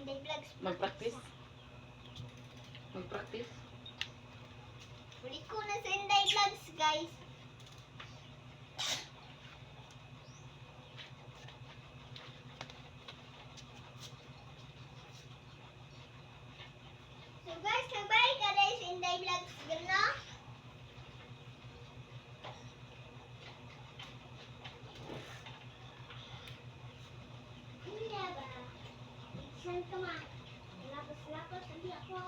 Inday Vlogs. Mag-practice? Mag-practice? Uli ko na sa Inday Vlogs, guys. So guys, sabay ka dahil sa Inday Vlogs, gano'n? Hindi ba? Saan ka ma? Lapas-lapas, hindi ako.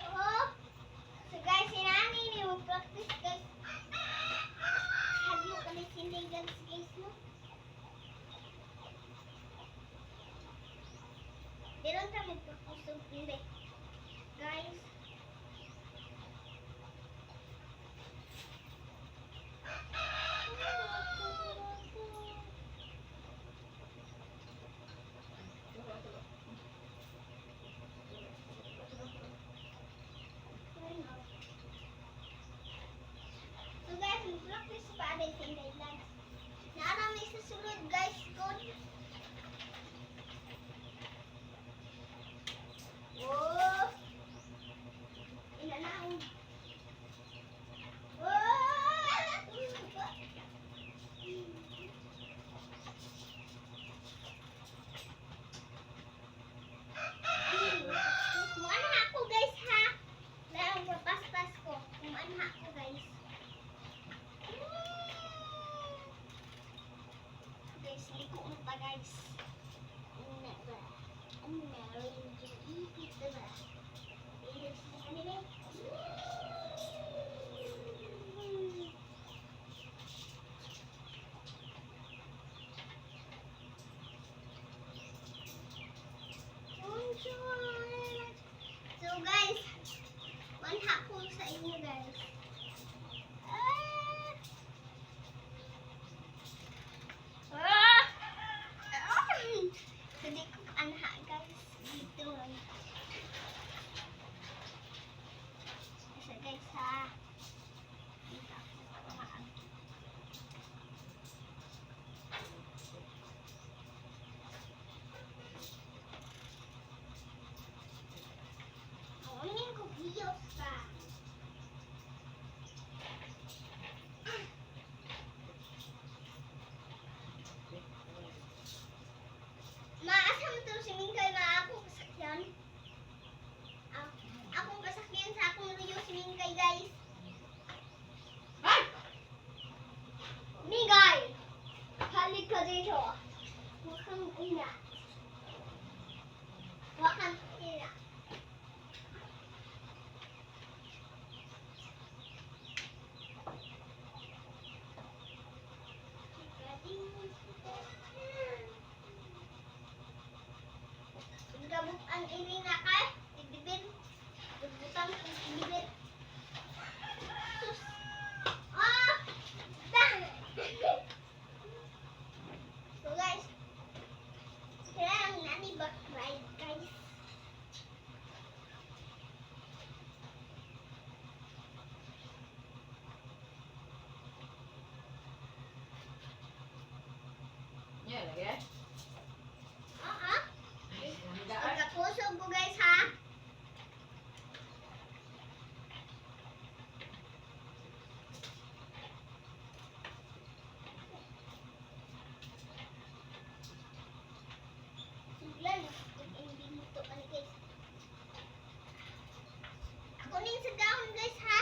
Oo. So guys, si Nani ni mo practice, guys. Hadlo kami si Inday Vlogs, guys, no? Meron kami practice og Inday. Guys. So guys, mag-practice pa rin sa Inday Vlogs. Naarami sa sulod, guys. Good. Oh! Ina na ako. Oh! Muanha ako, guys, ha. Lang paspas ko. Muanha ako, guys. Guys, liko na ta, guys. Ano ba? Ano na? Ipit na ba? Ipit sa kanila. So guys, one ko sa inyo, guys. Ah! Ah! Ah! So di ko anha, guys. Dito. So guys ha. Dito ako maagi. Ang ko hiyos pa. Maasa mo to si Mingkay, ma, ako kasakyan. Ah, akong kasakyan sa akong Rio si Mingkay, guys. Ay! Mingay! Halik ka dito. Mukhang ina. Mukhang ina. Gabot ang ining na kay, ibibir. Gabutan ang ibibir. Sus. Ah! Dang! So guys, kaya ang nani back ride, guys. Yan, lagi eh. Ah. Ay, ganda ay. Pagkakusog ko, guys, ha. Suglan, ang binto ani, guys. Ako ning sa gahon, guys, ha.